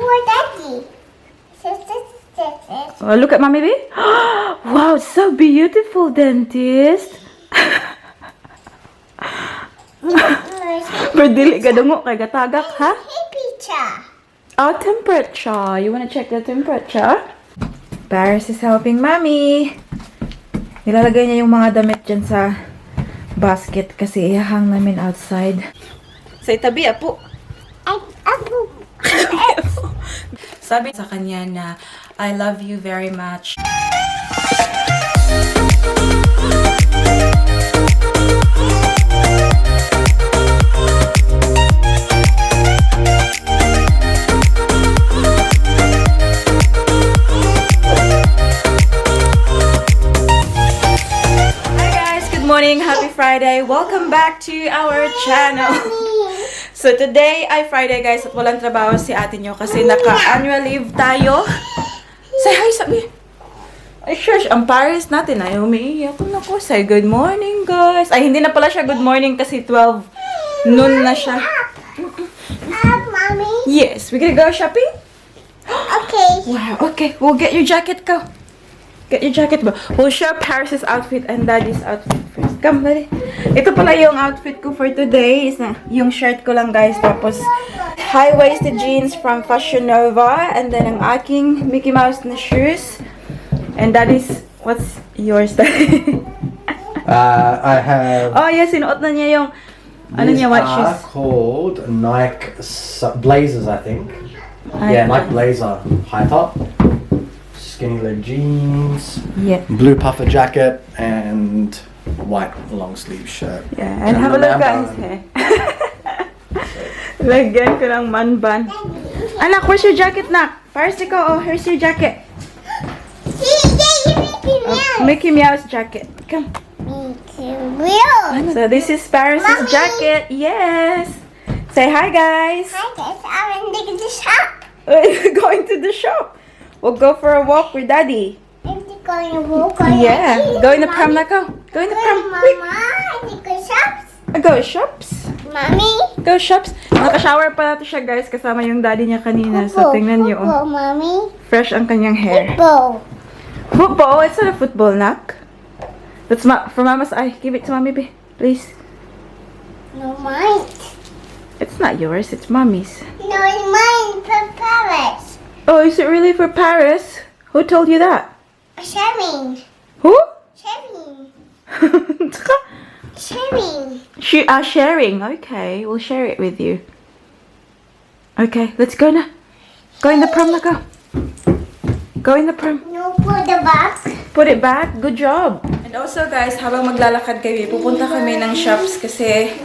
for Daddy. This. Oh, look at Mommy B. Wow, it's so beautiful, dentist. Berdili ka dungo kay gatagak, ha? Temperature. Oh, temperature. You wanna check the temperature? Paris is helping Mommy. Nilalagay niya yung mga damit dyan sa basket kasi ihahang namin outside. Sa itabi, apo. Sabi sa kanya na, I love you very much. Morning, happy Friday. Welcome back to our channel. So today ay Friday guys at walang trabaho si ate nyo kasi naka-annual leave tayo. Say hi, sabi. Ay sure, ang Paris natin ay umiiyak ko. Say good morning guys. Ay hindi na pala siya good morning kasi 12 noon na siya. Mommy. Yes, we gonna go shopping? Okay. Wow, okay. We'll get your jacket, go. Get your jacket, bro. We'll show Paris' outfit and Daddy's outfit first. Come, Daddy. Ito pala yung outfit ko for today. Is na yung shirt ko lang, guys. Tapos, high-waisted jeans from Fashion Nova. And then, ang aking Mickey Mouse na shoes. And Daddy's, what's yours, Daddy? I have... Oh, yes. Sinuot na niya yung, ano niya, what shoes? These are called Nike Blazers, I think. Yeah, Nike Blazer high top. Skinny leg jeans, yeah, blue puffer jacket, and white long sleeve shirt. Yeah, and have a look at his hair. Lagyan ko ng man bun. Anak, where's your jacket, nak? Paris, ikaw, oh, here's your jacket. Mickey Mouse jacket. Come. So this is Paris' jacket. Yes. Say hi, guys. Hi guys, I'm in the shop. Going to the shop. We'll go for a walk with Daddy. I'm going to walk. Yeah, go in the pram na go. Go in the pram. Quick. Mama, I'm going to shops. Go shops. Mommy. Go shops. Naka-shower pa natin siya guys kasama yung daddy niya kanina. So tingnan niyo. Oh. Mommy. Fresh ang kanyang hair. Football. Football? It's not a football, nak. That's for Mama's eye. Give it to Mommy, babe. Please. No, mine. It's not yours. It's Mommy's. No, it's mine for Paris. Oh, is it really for Paris? Who told you that? Sharing. Who? Sharing. Sharing. Sharing. Okay, we'll share it with you. Okay, let's go now. Go in the pram na go. Go in the pram. No, put the back. Put it back. Good job. And also guys, habang maglalakad kami, pupunta kami ng shops kasi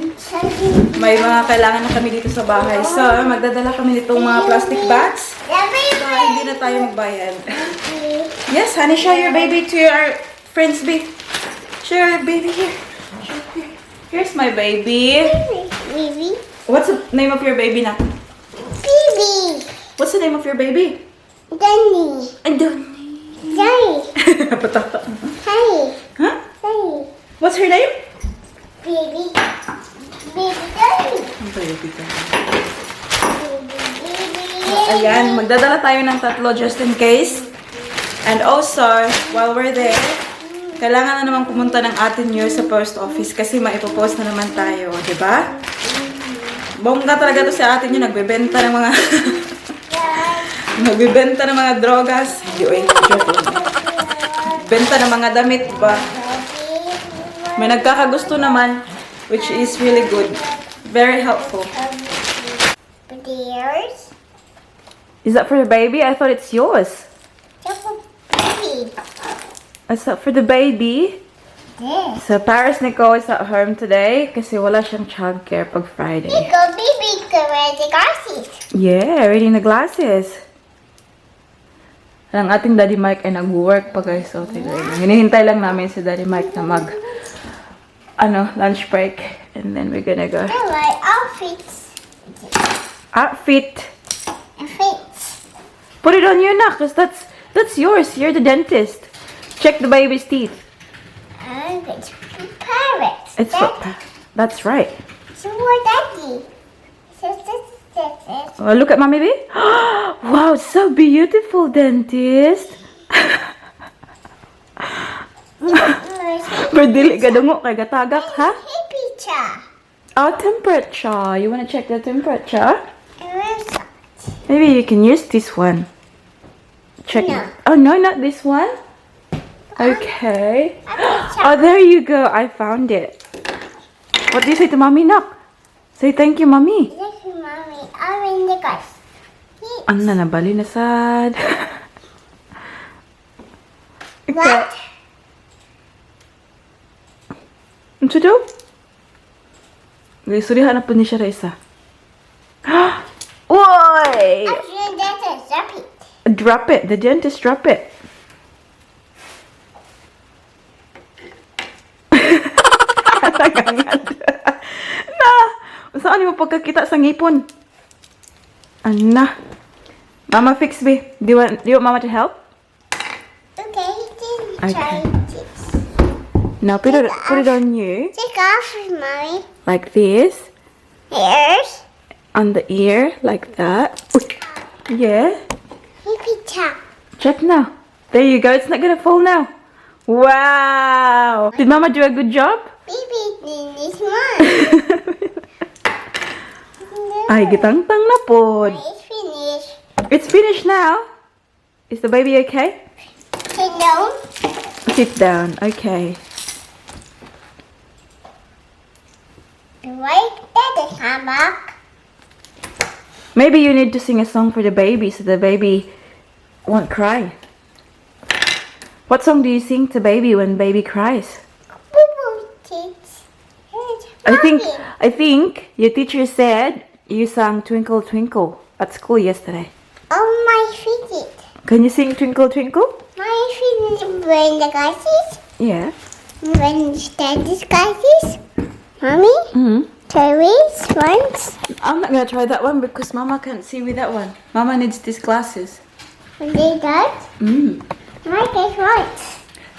may mga kailangan na kami dito sa bahay. So, magdadala kami nitong mga plastic bags. So, hindi na tayo magbayad. Yes, honey, show your baby to our friends, babe. Show your baby here. Here's my baby. Baby. What's the name of your baby now? Baby. What's the name of your baby? Danny. Donnie. Danny. Patata. Hey. Huh? Hey. What's her name? Baby. Baby Danny. Baby Donnie. Baby. Ayan, magdadala tayo ng tatlo just in case. And also, while we're there, kailangan na naman pumunta ng atin nyo sa post office kasi maipopost na naman tayo, di ba? Bongga talaga to sa atin nyo, nagbebenta ng mga nagbebenta ng mga drogas. Hindi, joke lang. Benta ng mga damit ba? May nagkakagusto naman, which is really good. Very helpful. Yours? Is that for the baby? I thought it's yours. Baby. Is that for the baby? Yes. So, Paris Nico is at home today kasi wala siyang childcare pag Friday. Baby, wear the glasses. Yeah, reading the glasses. Ang ating Daddy Mike ay nag-work pa guys. So, hinihintay lang namin si Daddy Mike na lunch break. And then we're gonna go. I like outfits. Outfit. Outfits. Put it on you now, cause that's yours. You're the dentist. Check the baby's teeth. It's for parrots. It's that's right. So what, Daddy? Oh, look at mommy, baby. Wow, it's so beautiful, dentist. Berdili ka dungo kay gatagak, ha? Picture. Oh, temperature. You want to check the temperature? Where's that? Maybe you can use this one. Check. No. Oh, no, not this one. Okay. A picture. Oh, there you go. I found it. What do you say to mommy, Nak? Say thank you, mommy. Thank you, mommy. I'm in the car. Anna na bali na sad. What? Ano daw? Guys, surihan na po ni siya isa. Oy! Actually, that's a zappy. Drop it. The dentist drop it. Na! Saan mo pagkakita sa ngipon? Anna. Mama fix me. Do you want mama to help? Okay, then Okay. try this. No, put it on you. Take off, mommy. Like this. Here's On the ear. Like that. Yeah. a picture. Check now. There you go. It's not gonna fall now. Wow. Did mama do a good job? Baby, this one. Ay, gitangtang na po. It's finished. It's finished now. Is the baby okay? Sit down. Sit down. Okay. Right there, the hammock. Maybe you need to sing a song for the baby so the baby won't cry. What song do you sing to baby when baby cries? Boo-boo tits. Here's I mommy. think your teacher said you sang Twinkle Twinkle at school yesterday. Oh, my feet. Can you sing Twinkle Twinkle? My feet wearing the glasses. Yeah. When daddy's glasses. Mommy, Mm-hmm. Terry's once. I'm not gonna try that one because mama can't see with that one. Mama needs these glasses. When they that, my guess what?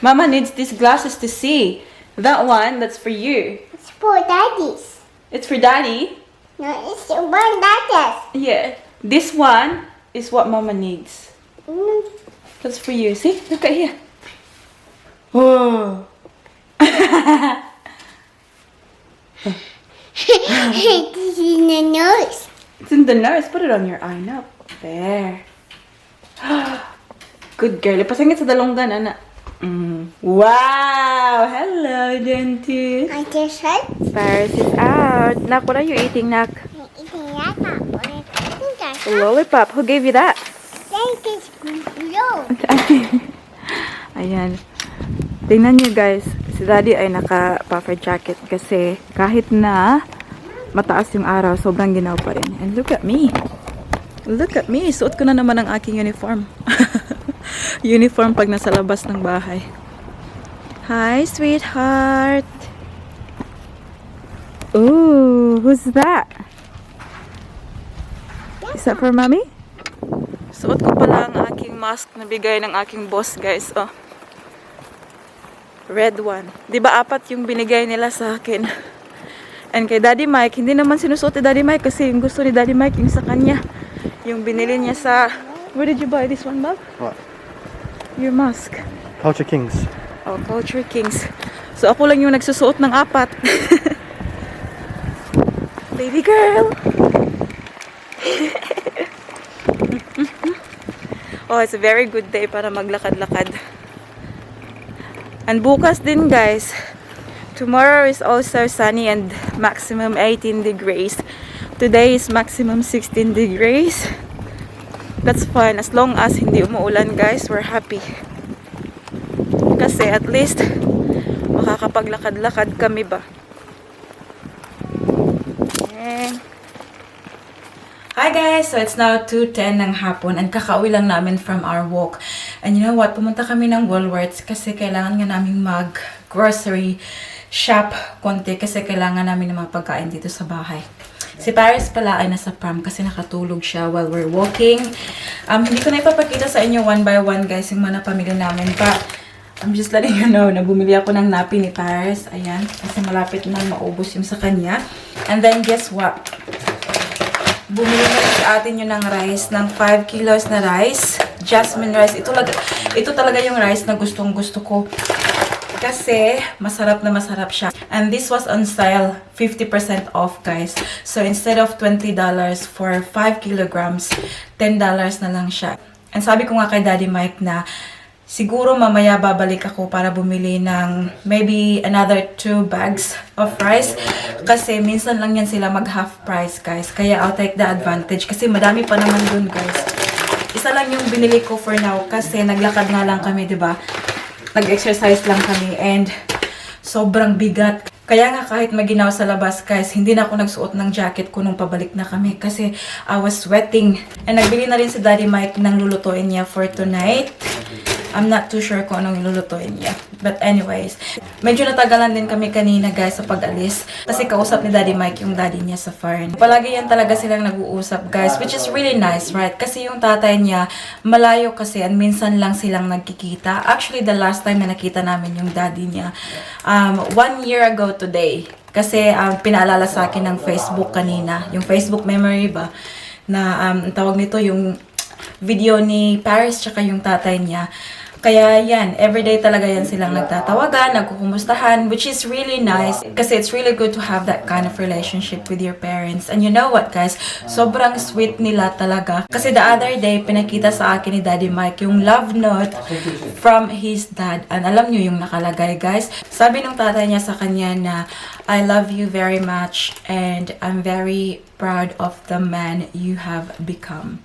Mama needs these glasses to see. That one, that's for you. It's for daddies. It's for daddy. No, it's the one daddies. Yeah. This one is what mama needs. Mm. That's for you. See? Look at here. Whoa. This is in the nose. It's in the nose. Put it on your eye now. There. Good girl. Ipasangit sa dalonggan, anak. Wow! Hello, dentist. I just had Paris is out. Nak, what are you eating, Nak? eating that apple. A lollipop. Who gave you that? Thank you, blue. Ayan. Tingnan nyo guys. Si Daddy ay naka-puffer jacket kasi kahit na mataas yung araw, sobrang ginaw pa rin. And look at me. Look at me. Suot ko na naman ang aking uniform. Uniform pag nasa labas ng bahay. Hi, sweetheart. Ooh, who's that? Is that for mommy? Suot ko pala ang aking mask na bigay ng aking boss, guys. Oh. Red one. Diba apat yung binigay nila sa akin? And kay Daddy Mike, hindi naman sinusuot ni Daddy Mike kasi yung gusto ni Daddy Mike yung sa kanya. Yung binili niya sa... Where did you buy this one, Bob? What? Your mask. Culture Kings. Oh, Culture Kings. So ako lang yung nagsusuot ng apat. Baby girl! Oh, it's a very good day para maglakad-lakad. And bukas din, guys. Tomorrow is also sunny and maximum 18 degrees. Today is maximum 16 degrees. That's fine. As long as hindi umuulan, guys, we're happy. Kasi at least makakapaglakad-lakad kami ba. Okay. Hi guys! So it's now 2:10 ng hapon and kakauwi lang namin from our walk. And you know what? Pumunta kami ng Woolworths kasi kailangan nga namin mag-grocery shop konti kasi kailangan namin ng mga pagkain dito sa bahay. Si Paris pala ay nasa pram kasi nakatulog siya while we're walking. Hindi ko na ipapakita sa inyo one by one guys yung mga pamilya namin. But I'm just letting you know na bumili ako ng napi ni Paris. Ayan. Kasi malapit na maubos yung sa kanya. And then guess what? bumili na si atin yun ng rice, ng 5 kilos na rice. Jasmine rice. Ito talaga yung rice na gustong gusto ko. Kasi, masarap na masarap siya. And this was on sale, 50% off, guys. So, instead of $20 for 5 kilograms, $10 na lang siya. And sabi ko nga kay Daddy Mike na, siguro mamaya babalik ako para bumili ng maybe another 2 bags of rice. Kasi, minsan lang yan sila mag-half price, guys. Kaya, I'll take the advantage. Kasi, madami pa naman dun, guys. Isa lang yung binili ko for now. Kasi, naglakad nga lang kami, diba? Nag-exercise lang kami and sobrang bigat. Kaya nga kahit maginaw sa labas guys, hindi na ako nagsuot ng jacket ko nung pabalik na kami kasi I was sweating. And nagbili na rin si Daddy Mike ng lulutuin niya for tonight. I'm not too sure kung anong ilulutuin niya. But anyways, medyo natagalan din kami kanina guys sa pag-alis. Kasi kausap ni Daddy Mike yung daddy niya sa farm. Palagi yan talaga silang nag-uusap guys, which is really nice, right? Kasi yung tatay niya, malayo kasi and minsan lang silang nagkikita. Actually, the last time na nakita namin yung daddy niya, 1 year ago today. Kasi pinaalala sa akin ng Facebook kanina, yung Facebook memory ba, na tawag nito yung video ni Paris tsaka yung tatay niya. Kaya yan, everyday talaga yan silang nagtatawagan, nagkukumustahan, which is really nice. Kasi it's really good to have that kind of relationship with your parents. And you know what guys, sobrang sweet nila talaga. Kasi the other day, pinakita sa akin ni Daddy Mike yung love note from his dad. And alam nyo yung nakalagay guys. Sabi ng tatay niya sa kanya na, I love you very much and I'm very proud of the man you have become.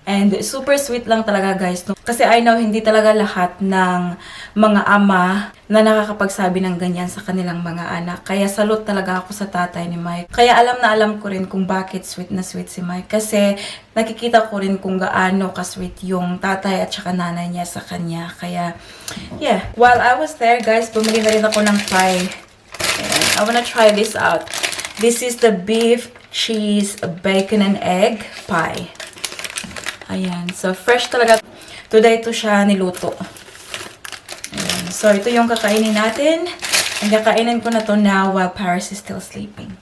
And super sweet lang talaga guys. No? Kasi I know hindi talaga lahat ng mga ama na nakakapagsabi ng ganyan sa kanilang mga anak. Kaya salute talaga ako sa tatay ni Mike. Kaya alam na alam ko rin kung bakit sweet na sweet si Mike. Kasi nakikita ko rin kung gaano ka-sweet yung tatay at saka nanay niya sa kanya. Kaya yeah. While I was there guys, bumili na rin ako ng pie. And I wanna try this out. This is the beef, cheese, bacon, and egg pie. Ayan. So, fresh talaga. Today to siya niluto. Ayan. So, ito yung kakainin natin. Ang kakainin ko na to now while Paris is still sleeping.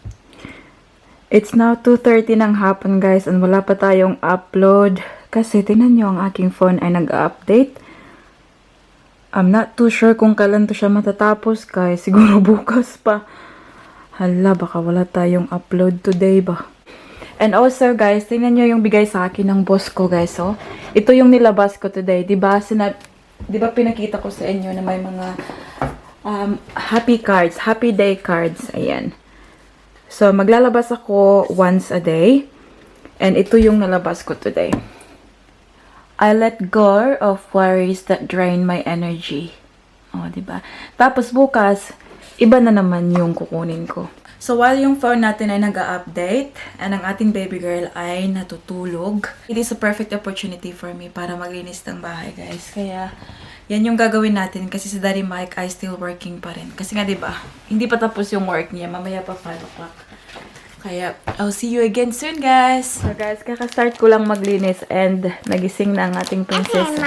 It's now 2:30 ng hapon, guys. And wala pa tayong upload. Kasi, tingnan nyo, ang aking phone ay nag-update. I'm not too sure kung kailan to siya matatapos, guys. Siguro bukas pa. Hala, baka wala tayong upload today ba? And also, guys, tingnan nyo yung bigay sa akin ng boss ko, guys, oh. Ito yung nilabas ko today. Diba pinakita ko sa inyo na may mga happy cards, happy day cards. Ayan. So, maglalabas ako once a day. And ito yung nalabas ko today. I let go of worries that drain my energy. Oh, diba? Tapos bukas, iba na naman yung kukunin ko. So, while yung phone natin ay nag-update, and ang ating baby girl ay natutulog, it is a perfect opportunity for me para maglinis ng bahay, guys. Kaya, yan yung gagawin natin kasi si Daddy Mike ay still working pa rin. Kasi nga, diba, hindi pa tapos yung work niya. Mamaya pa 5 o'clock. Kaya, I'll see you again soon, guys. So, guys, kakastart ko lang maglinis and nagising na ang ating prinsesa.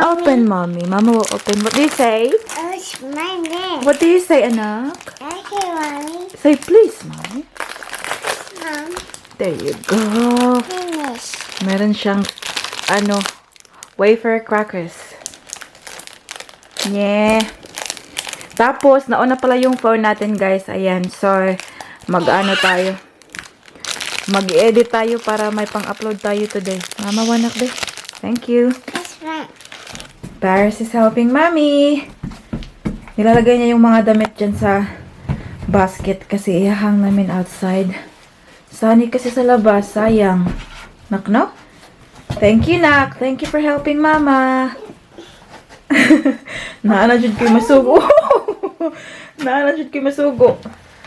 Open, mommy. Mama will open. What do you say? It's my name. What do you say, anak? Okay, Mommy. Say please, mommy. Mom, There you go. finish. Meron siyang, wafer crackers. Yeah. Tapos, nauna pala yung phone natin, guys. Ayan. So, tayo. Mag-edit tayo para may pang-upload tayo today. Mama, wanak be. Thank you. That's right. Paris is helping mommy. Nilalagay niya yung mga damit dyan sa basket kasi ihahang namin outside. Sani kasi sa labas. Sayang. Nak, no? Thank you, Nak. Thank you for helping mama. Naanadjud kayo masugo. Naanadjud kayo masugo.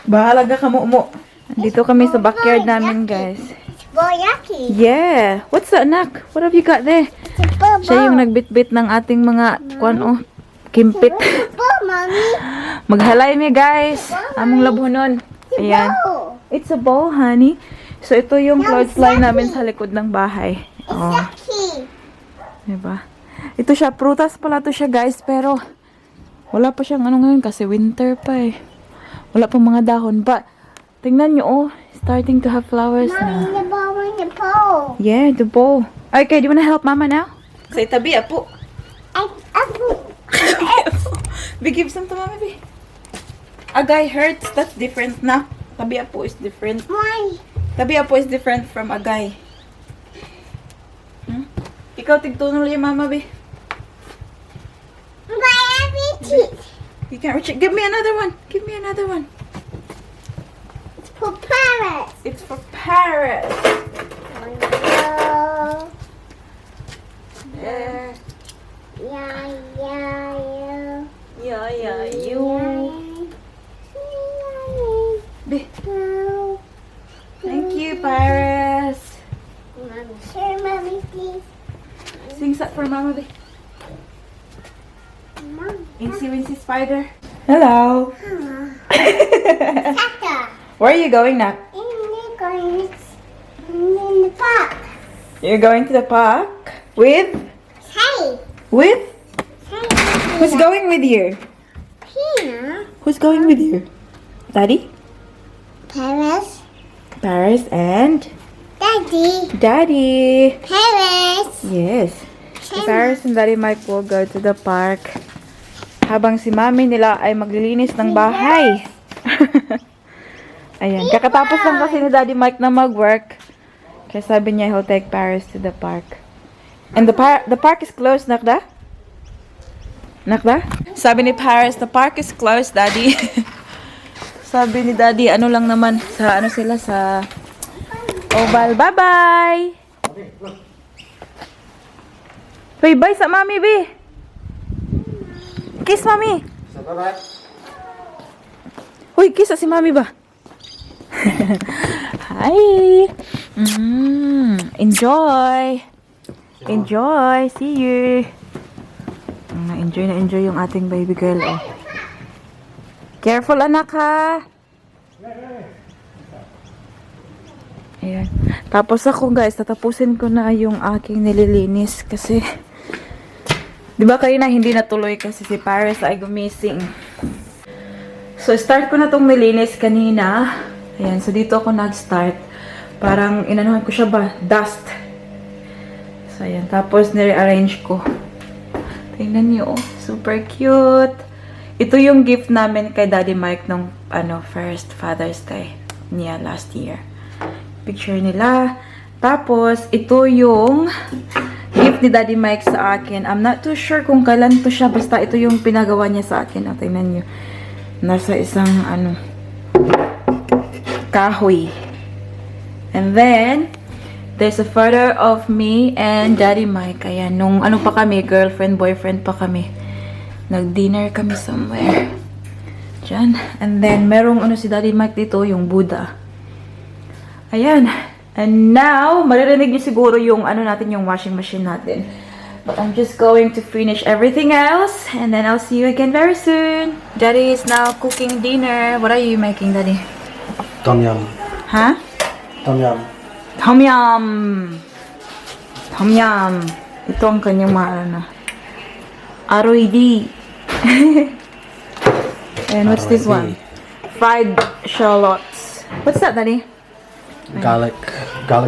Bahala ka mo. Dito kami sa backyard namin, guys. It's boyaki. Yeah. What's that, Nak? What have you got there? It's a Siya yung nagbitbit ng ating mga kimpit. Mommy. Maghalay mi, guys. Among labhonon. Ayan. It's a bowl, honey. So, ito yung clothesline namin sa likod ng bahay. Oh. Key. Diba? Ito siya. Prutas pala to siya, guys. Pero, wala pa siyang ngayon kasi winter pa eh. Wala pang mga dahon pa. Tingnan nyo, oh. Starting to have flowers Mommy, na. the ball in the pole. Yeah, the bowl. Okay, do you wanna help Mama now? Say tabi, apo. Be, give some to Mama, be. Agay hurts, that's different na. Tabi, apo is different. Why? Tabi, apo is different from agay. Ikaw, tigtunol yung Mama, be. Why every teeth? You can't reach it. Give me another one. Give me another one. It's for parrots. It's for parrots. Oh, There. yeah, yeah, Yeah, you. Be. Thank you, Paris. Sure, mommy, please. Sing that for Mama, be. Mom. Incy Spider. Hello. Tata. Where are you going now? In the park. You're going to the park with? Hey. With? Hey. Who's going with you? Here. Who's going with you? Daddy? Paris. Paris and Daddy. Daddy. Paris. Yes. Si Paris and Daddy Mike will go to the park habang si Mami nila ay maglilinis ng bahay. Ayan. Kakatapos lang kasi ni Daddy Mike na mag-work. Kaya sabi niya he'll take Paris to the park. And the park is closed, Nakda? Nakda? Sabi ni Paris, the park is closed, Daddy. Sabi ni Daddy, ano lang naman, sa ano sila, sa Oval. Bye-bye! Uy, bye sa Mami, B! Kiss, Mami! Uy, kiss sa si Mami ba? Hi! Enjoy! Enjoy! See you! Enjoy na enjoy yung ating baby girl, oh. Careful, anak, ha? Ayan. Tapos ako, guys, tatapusin ko na yung aking nililinis kasi di ba kanina hindi natuloy kasi si Paris ay gumising. So, start ko na tong nilinis kanina. Ayan, so dito ako nag-start. Parang inanuhan ko siya ba? Dust. So, ayan. Tapos, nire-arrange ko. Tingnan niyo, oh. Super cute. Ito yung gift namin kay Daddy Mike nung, first Father's Day niya last year. Picture nila. Tapos, ito yung gift ni Daddy Mike sa akin. I'm not too sure kung kailan to siya. Basta ito yung pinagawa niya sa akin. O, tingnan nyo. Nasa isang, kahoy. And then, there's a photo of me and Daddy Mike. Ayan, nung pa kami, girlfriend, boyfriend pa kami. Nag-dinner kami somewhere. Diyan. And then, merong si Daddy Mike dito, yung Buddha. Ayan. And now, maririnig niyo siguro yung natin, yung washing machine natin. But I'm just going to finish everything else. And then I'll see you again very soon. Daddy is now cooking dinner. What are you making, Daddy? Tom yum. Huh? Tom yum. Tom yum! Tom yum! Ito ang kanyang Aroy di. And what's this one? Fried shallots. What's that, Daddy? Garlic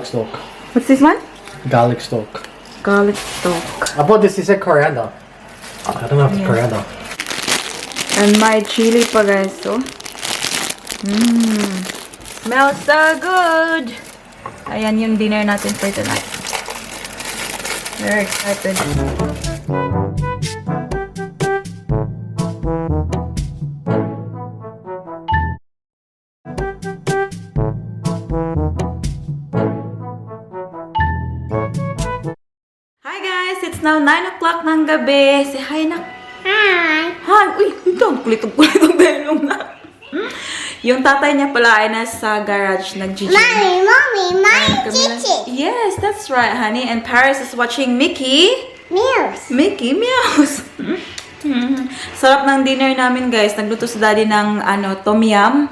stalk. What's this one? Garlic stalk. Garlic stalk. I thought this is a coriander. I don't know if it's coriander. And my chili pa, guys, so. Smells so good! Ayan yung dinner natin for tonight. Very excited. Hi guys! It's now 9 o'clock ng gabi. Say hi na. Hi. Hi! Uy! Ito ang kulit-kulit belong na. Yung tatay niya pala ay nasa garage nag-gigi. Mommy, chichi. Yes, that's right, honey. And Paris is watching Mickey. Meals. Mickey Mouse. Sarap ng dinner namin, guys. Nagluto si Daddy ng tom yum.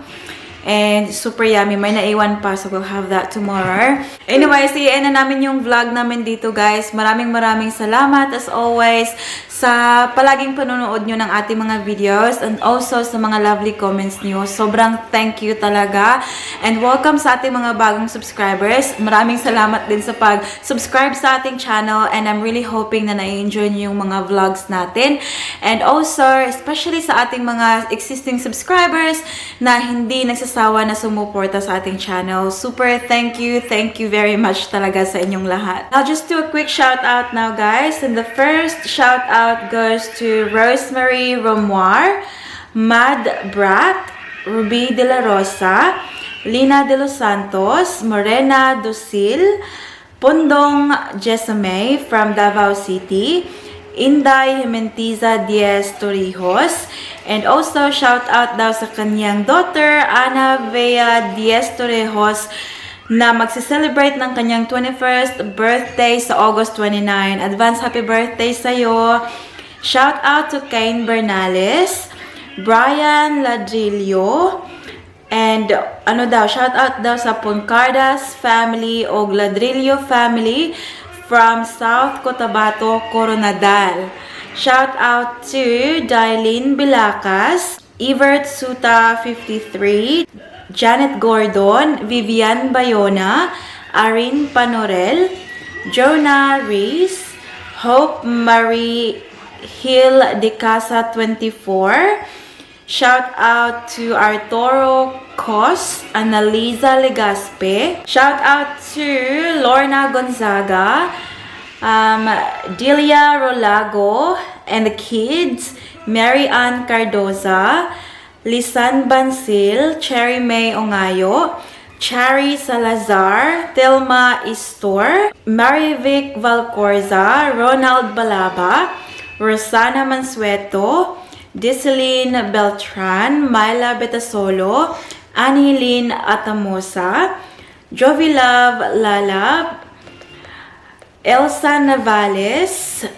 And super yummy. May naiwan pa, so we'll have that tomorrow. Anyways, i-end na namin yung vlog namin dito, guys. Maraming salamat as always sa palaging panonood nyo ng ating mga videos and also sa mga lovely comments nyo. Sobrang thank you talaga. And welcome sa ating mga bagong subscribers. Maraming salamat din sa pag-subscribe sa ating channel and I'm really hoping na na-enjoy nyo yung mga vlogs natin. And also, especially sa ating mga existing subscribers na hindi nagsasawa na sumuporta sa ating channel. Super thank you very much talaga sa inyong lahat. I'll just do a quick shout out now, guys. And the first shout out goes to Rosemary Romoir, Mad Brat, Ruby De La Rosa, Lina De Los Santos, Morena Dusil, Pundong Jessamay from Davao City, Inday Himentiza Diaz Torrijos, and also shout out daw sa kanyang daughter, Ana Vea Diaz Torrijos, na magse-celebrate ng kanyang 21st birthday sa August 29. Advance happy birthday sa'yo. Shout out to Cain Bernales, Brian Ladrillo, and shout out daw sa Poncardas family o Ladrillo family from South Cotabato, Coronadal. Shout out to Dailin Bilacas, Evert Suta 53, Janet Gordon, Vivian Bayona, Arin Panorel, Jonah Reese, Hope Marie Hill de Casa 24. Shout out to Arturo Cos, Annalisa Legaspe. Shout out to Lorna Gonzaga, Delia Rolago and the kids, Mary Ann Cardoza, Lisan Bansil, Cherry May Ongayo, Cherry Salazar, Thelma Istor, Marivic Valcorza, Ronald Balaba, Rosana Mansueto, Diceline Beltran, Myla Betasolo, Anilin Atamosa, Jovilove Lalab, Elsa Navales,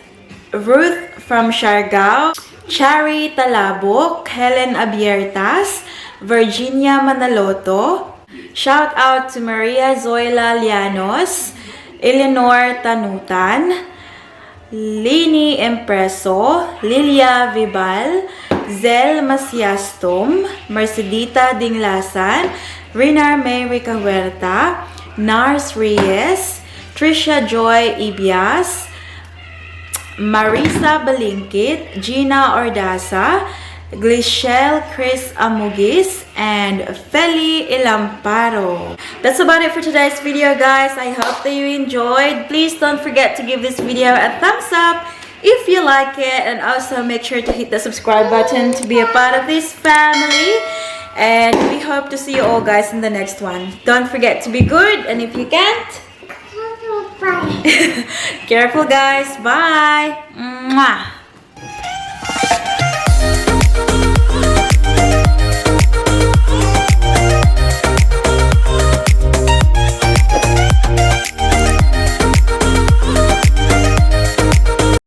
Ruth from Siargao, Chari Talabok, Helen Abiertas, Virginia Manaloto. Shout out to Maria Zoila Llanos, Eleanor Tanutan, Lini Empreso, Lilia Vibal, Zel Masiastom, Mercedita Dinglasan, Rinar May Ricahuerta, Nars Reyes, Trisha Joy Ibias, Marisa Balingkit, Gina Ordasa, Glishel Chris Amugis, and Feli Ilamparo. That's about it for today's video, guys. I hope that you enjoyed. Please don't forget to give this video a thumbs up if you like it, and also make sure to hit the subscribe button to be a part of this family. And we hope to see you all, guys, in the next one. Don't forget to be good, and if you can't, careful, guys. Bye. Mwah.